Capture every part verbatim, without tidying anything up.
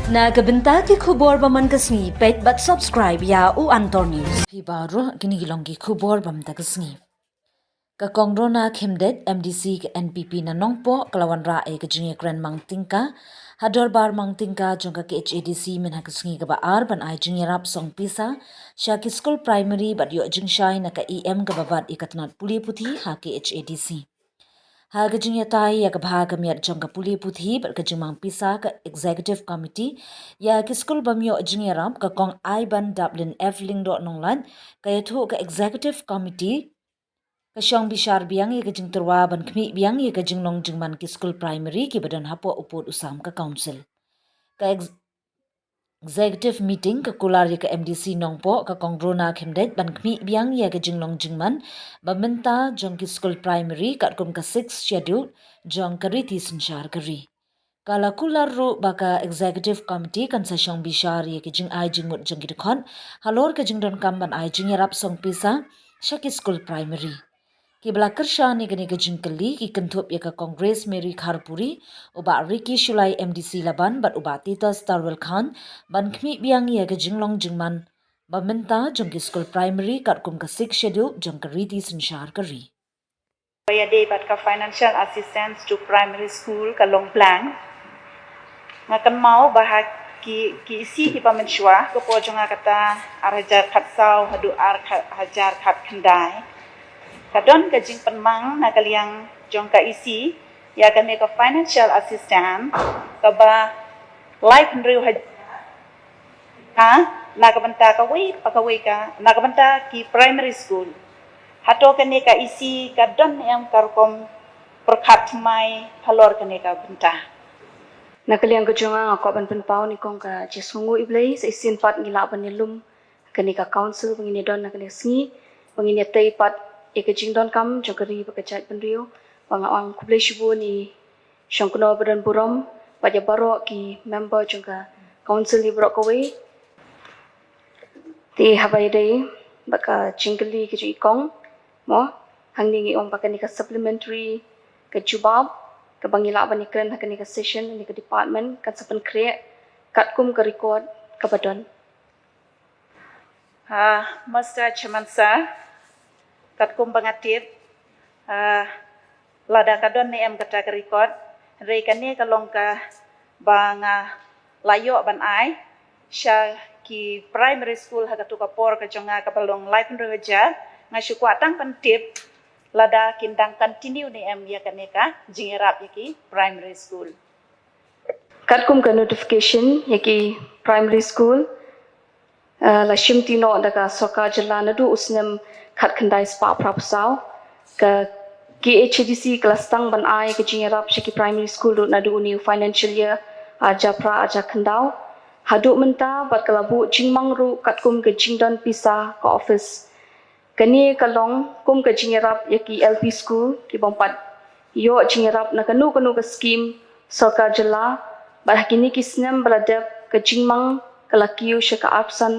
Na ka bynta ki khubor ba man ka sngi, peit bad subscribe ïa U Antor News. Phi baroh, kine ki long ki khubor ba man ka sngi. Ka Kong Rona Khymdeit, M D C ka N P P na Nongpoh, ka la wanrah ïa ka jingïakren mang tyngka ha dorbar mang tyngka jong ka K H A D C mynha ka sngi kaba ar ban ai jingïarap song pisa sha ki skul primary bad ïoh jingshai na ka E M kaba bat ïa ka tnat pule puthi ha K H A D C. Ha ka jingïatai ïa ka bha ka miat jong ka pule puthi bad ka jingmang pisa, ka Executive Committee ïa ki skul bym ïoh jingïarap, ka Kong Aibandaplin F Lyngdoh Nonglait, ka ïathuh ka Executive Committee ka shong bishar biang ïa ka jingtyrwa ban khmih biang ïa ka jinglong jingman ki skul primary kiba don hapoh u pud u sam ka Council. Ka ex- Executive Meeting ka kular ïa ka M D C Nongpoh, ka Kong Rona Khymdeit, ban khmih biang ïa ka jinglong jingman ba mynta jong ki skul primary katkum ka Sixth Schedule jong ka riti synshar ka ri. Ka la kular ruh ba ka Executive Committee kan sa shong bishar ïa ka jingai jingmut jong ki dkhot halor ka jingdonkam ban ai jingïarap song pisa sha ki skul primary. Kiba la kyrshan ïa kane ka jingkylli ki kynthup ïa ka Kong Grace Mary Kharpuri, u Bah Ricky Shullai M D C Laban bad u Bah Titus Tarwel Khan ban khmih biang ïa ka jinglong jingman ba mynta jong ki skul primary katkum ka Sixth Schedule jong ka riti synshar ka ri. Ba ïadei bad ka financial assistance to primary school ka long blank. Nga kynmaw ba ha ki, ki E C kiba mynshuwa, ka por jong nga kata ar hajar khatsaw haduh ar kha-, hajar khatkhyndai, ka don ka jingpynmang na ka liang jong ka E C ïa kane ka financial assistance kaba laiphew hynriew hajar, ha, na ka bynta kawei pa kawei ka, na ka bynta ki primary school. Hato kane ka E C ka don ne em ka rukom pyrkhat thymmai halor kane ka bynta? Na ka liang ka jong nga, nga kwah ban pynpaw nyngkong ka jingsngewnguh ïa U Blei, sa shisien pat ngi lah ban ïalum kane ka Council ba ngin ïadon ha kane ka sngi, ba ngin ïatei pat ïa ka jingdonkam jong ka ri bad ka jaitbynriew. Ba nga ong khublei shibun ïa i Shongknor badonburom bad ïa baroh ki member jong ka Council hi baroh kawei. Te haba ïadei bad ka jingkylli ka jong i Kong, mo, hangne ngi ong ba kane ka supplementary ka jubab kaba ngi lah ban ïakren ha kane ka session, kane ka department kan sa pynkhreh katkum ka record kaba don. Ah, Mister Chairman Sir, katkum ba nga tip, ah, lada ka don ne em kata ka record, hynrei kane ka long kaba nga la ïoh ban ai sha ki primary school ha kato ka por ka jong nga kaba long laiphew hynriew hajar, nga shu kwah tang ban tip lada kin dang continue ne em ïa kane ka jingïarap ïa ki primary school. Katkum ka notification ïa ki primary school, eh, la shimti noh da ka sorkar jylla naduh u snem khatkhyndai spah phraphew saw. Ka K H A D C ka la sdang ban ai ka jingïarap sha ki primary school ruh naduh une u financial year arhajar phra arhajar khyndai haduh mynta, bad ka la buh jingmang ruh katkum ka jingdon pisa ka office. Kane ka long kum ka jingïarap ïa ki L P school kibym pat ïoh jingïarap na kano kano ka skim sorkar jylla, bad ha kine ki snem ba la dep ka jingmang ka la kiew sha ka arphew san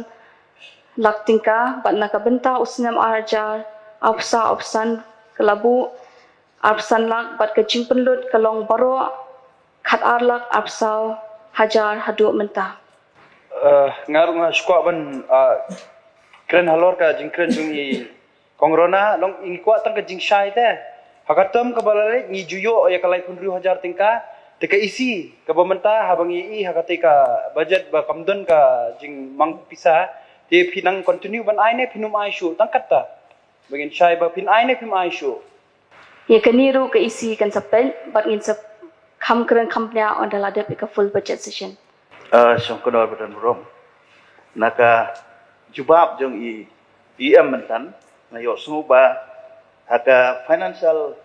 lak tyngka, bad na ka bynta u snem arhajar arphew saw arphew san ka la buh arphew san lak, bad ka jingpynlut ka long baroh khatar lak arphew saw hajar haduh mynta. Eh, nga ruh nga shu kwah ban, ah, kren halor ka jingkren jong i Kong Rona, long ngi kwah tang ka jingshai te. Ha ka term kaba la leit ngi ju ïoh ïa ka laiphew hynriew hajar tyngka, te ka E C kaba mynta haba ngi ïohi ha kata ka budget ba kam don ka jingmang pisa, te phi nang continue ban ai ne phin ym ai shuh, tang kata. Ba ngin shai ba phin ai ne phim ai shuh. Ïa kane ruh ka E C kan sa peit bad ngin sa kham kren kham bniah ynda la dep ïa ka full budget session. Ah, Shongknor badonburom. Na ka jubab jong i E M mynta, nga ïohsngew ba ha ka financial,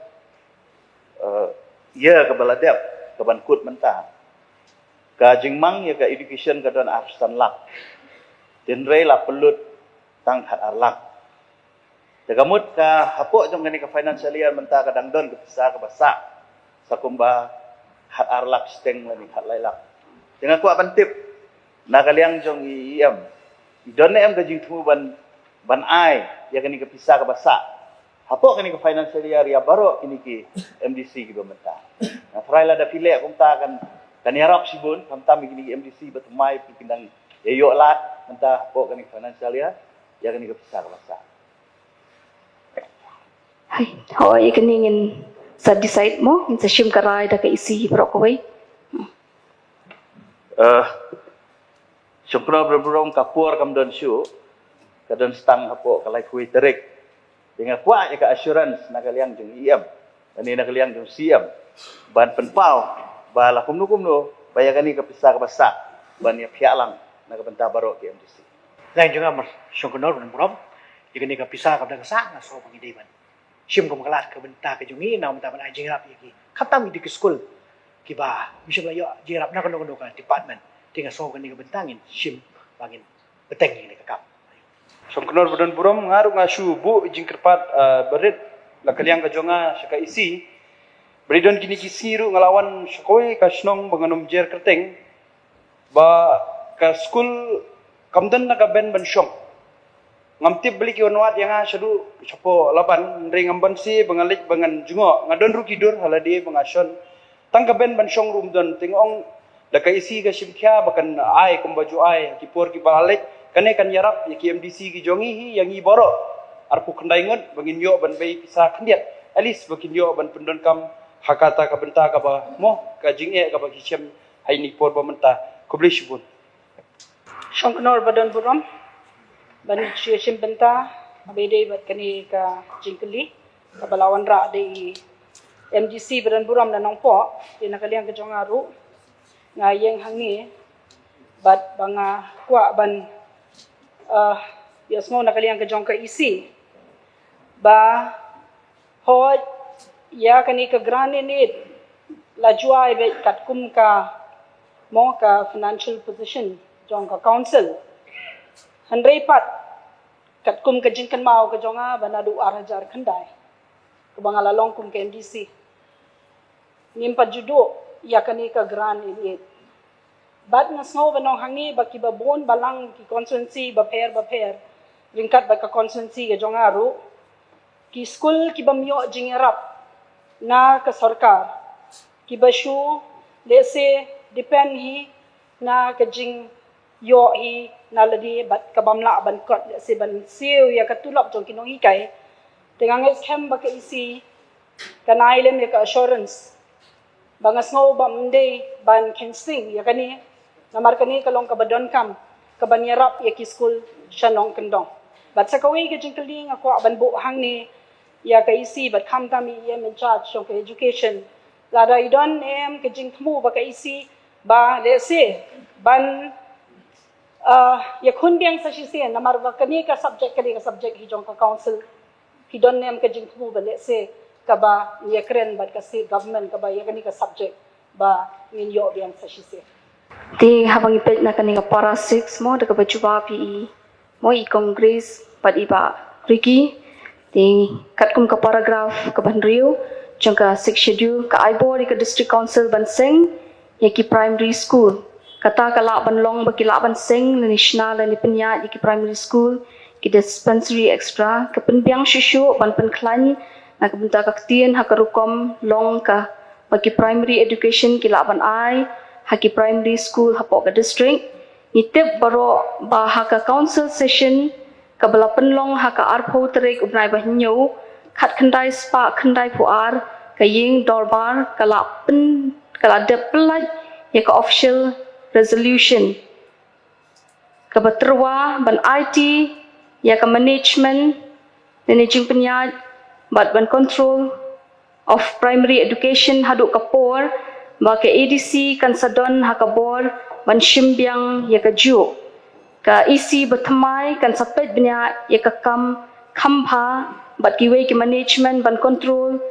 eh, year kaba la dep, kaban kut mynta, ka jingmang ïa ka education ka don arphew san lak. Hynrei la pynlut tang khatar lak. Te ka mut ka hapoh jong kane ka financial year mynta ka dang don ka pisa kaba sah, sa kumba khatar lak shiteng lane khatlai lak. Te nga kwah ban tip na ka liang jong i E M, i don ne em ka jingthmu ban, ban ai ïa kane ka pisa kaba sah hapoh kane ka financial year ïa baroh kine ki M D C kiba mynta. Nga tharai lada phi leh kumta kan Kan ïarap shibun, khamtam ïa kine ki M D C ba thymmai ki dang ïa ïoh lad mynta hapoh kane ka financial year, ïa kane ka pisa kaba sah. Hai, hooid, ïa kane ngin sa decide mo, ngin sa shim ka rai da ka E C baroh kawei. Eh, Shongknor ba don burom, ka por kam don shuh, ka don tang hapoh ka laiphew tarik. Te nga kwah ïa ka assurance na ka liang jong E M, lane na ka liang jong C M, ban pynpaw ba la kumno kumno ba ïa kane ka pisa kaba sah ban ïa phiah lang na ka bynta baroh ki M D C. Laiñ jong nga, Shongknor ba don burom, ïa kane ka pisa kaba dang sah nga sngew ba ngi dei ban shim kum ka lad ka bynta ka jong ngi, na ka bynta ban ai jingïarap ïa ki, khamtam ïa ki skul kiba ym shym la ïoh jingïarap na kano kano ka department. Te nga sngew kane ka bynta ngin shim ba ngin bteng ïa kane ka kam. Shongknor ba don burom, nga ruh nga shu buh jingkyrpad, eh, barit na ka liang ka jong nga sha ka E C. Ba ri don kine ki sngi ruh nga la wan sha kawei ka shnong ba ngan ym jer kyrteng, ba ka skul kam don na ka ben ban shong. Ngam tip balei ki wan wad ïa nga shaduh shapoh Laban, hynrei ngam banse ba nga leit ba ngan jngoh, nga don ruh ki dur ha lade ba nga shon. Tang ka ben ban shong ruh ym don. Te nga ong da ka E C ka shim khia ba kan ai kumba ju ai ki por kiba la leit. Kane kan ïarap ïa ki M D C ki jong ngi hi, ïa ngi baroh arphew khyndai ngut ba ngin ïoh ban bei pisa khyndiat, at least ba kin ïoh ban pyndonkam ha kata ka bynta kaba mo, ka jingeh kaba ki shem ha ine i por ba mynta. Khublei shibun. Shongknor ba don burom, ban shu shim bynta, haba ïadei bad kane ka jingkylli kaba la wanrah da i M D C ba don burom na Nongpoh. Te na ka liang ka jong nga ruh, nga ïeng hangne bad ba nga kwah ban, uh, ïohsngew na ka liang ka jong ka E C ba hooid, ïa kane ka grant in aid la ju ai beit katkum ka, mo, ka financial position jong ka council. Hynrei pat katkum ka jingkynmaw ka jong nga, ba naduh ar hajar khyndai kaba nga la long kum ka M D C, ngim pat ju duh ïa kane ka grant in aid. Bad nga sngew ba nonghangne, ba kiba bun balang ki constituency bapher bapher, ryngkat bad ka constituency ka jong nga ruh, ki skul kiba ym ïoh jingïarap na ka sorkar, kiba shu, let's say, depend hi na ka jingïoh hi na lade bad ka bym lah ban kot, let's say, ban siew ïa ka tulop jong ki nonghikai. Te nga ngeit skhem ba ka E C kan ai lem ïa ka assurance, ba nga sngew ba ym dei ban khein sting ïa kane, namar kane ka long kaba donkam, kaban ïarap ïa ki skul sha nongkyndong. Bad sa kawei ka jingkylli nga kwah ban buh hangne ïa ka E C bad khamtam i E M in charge jong ka education, lada i don em ka jingthmu ba ka E C ba, let's say, ban, uh, ïakhun biang sa shisien, namar ba kane ka subject, kane ka subject hi jong ka council. Ki don ne em ka jingthmu ba, let's say, kaba ngi ïakren bad ka state government kaba ïa kane ka subject ba ngin ïoh biang sa shisien. Te haba ngi peit na kane ka para six mo, da kaba jubab ïa i mo, i Congress bad i Bah Ricky. Te katkum ka paragraph kaba hynriew jong ka Sixth Schedule, ka ai bor ïa ka District Council ban seng ïa ki primary school. Kata ka lah ban long ba ki lah ban seng lane shna lane pynïaid ïa ki primary school, ki dispensary extra, ka pynbiang shuh shuh ban pynkhlaiñ na ka bynta ka ktien ha ka rukom long ka ba ki primary education ki lah ban ai ha ki primary school hapoh ka district. Ngi tip baroh ba ha ka council session kaba la pynlong ha ka arphew tarik u bnai ba hynñiew, khatkhyndai spah khyndaiphew ar, ka ïing dorbar ka la pyn, ka la dep pyllait ïa ka official resolution kaba tyrwa ban aiti ïa ka management lane jingpynïaid bad ban control of primary education haduh ka por ba ka A D C kan sa don ha ka bor ban shim biang ïa kajuh. Ka E C ba thymmai kan sa peit bniah ïa ka kam kham bha bad kiwei ki management ban control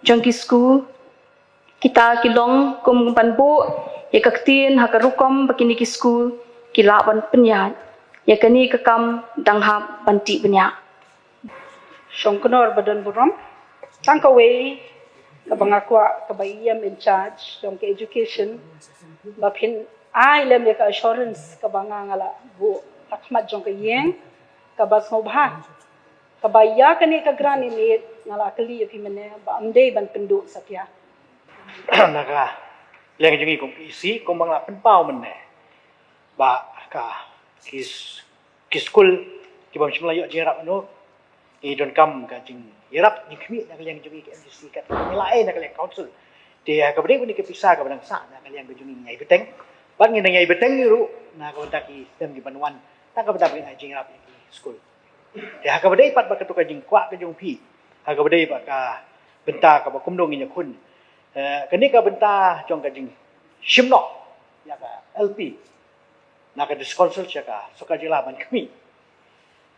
jong ki skul. Kita ki long kum ban buh ïa ka ktien ha ka rukom ba kine ki skul ki lah ban pynïaid. Ïa kane ka kam dang hap ban tih bniah. Shongknor ba don burom, tang kawei kaba nga kwah, kaba i E M in charge jong ka education ba phin ai lem ïa ka assurance kaba nga, nga la buh ha khmat jong ka ïing kaba sngewbha, kaba ïa kane ka grant in aid nga la kylli ïa phi mynne ba ym dei ban pynduh satia. Na ka Liang jong ngi kum ki E C, kum ba nga la pynpaw mynne, ba ka ki, ki skul ki bym shym la ïoh jingïarap ïano, ngi donkam ka jingïarap jingkhmih na ka liang jong ngi ka M D C, kat ngi la ai na ka liang council. Te ha kaba dei bad kane ka pisa kaba dang sah na ka liang ka jong ngi, ngi ïai bteng, bad ngi dang ïai bteng ruh na ka bynta ki snem ki ban wan, na ka bynta ba ngin ai jingïarap ïa ki skul. Te ha kaba dei pat bad kato ka jingkwah ka jong phi, ha kaba dei bad ka bynta kaba kumno ngin ïakhun, eh, kane ka bynta jong ka jingshim noh ïa ka L P na ka District Council sha ka Sorkar Jylla ban khmih,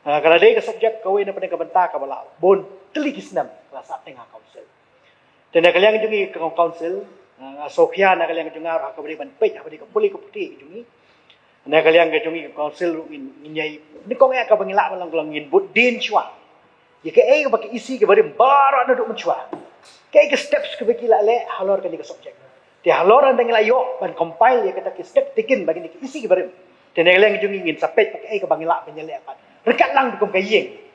eh, ka la dei ka subject kawei na pdeng ka bynta kaba la bun tylli ki snem ka la sah teng ha council. Te na ka liang jong ngi ka council, eh, nga sngewkhia na ka liang jong nga ruh ha kaba dei ban peit ha kaba dei ka pule ka pule ka jong ngi, na ka liang ka jong ngi ka council ruh ngin, ngin ïai nyngkong ïa kaba ngi lah ban long, long ngin bud dien shuwa ïa kaei kaba ki E C kiba rim baroh naduh mynshuwa, kaei ka steps kiba ki la leh halor kane ka subject. Te halor hynda ngi la ïoh ban compile ïa kata ki step taken by kine ki E C kiba rim, te na ka liang jong ngi ngin sa peit ba kaei kaba ngi lah ban ïaleh pat ryngkat lang kum ka ïing.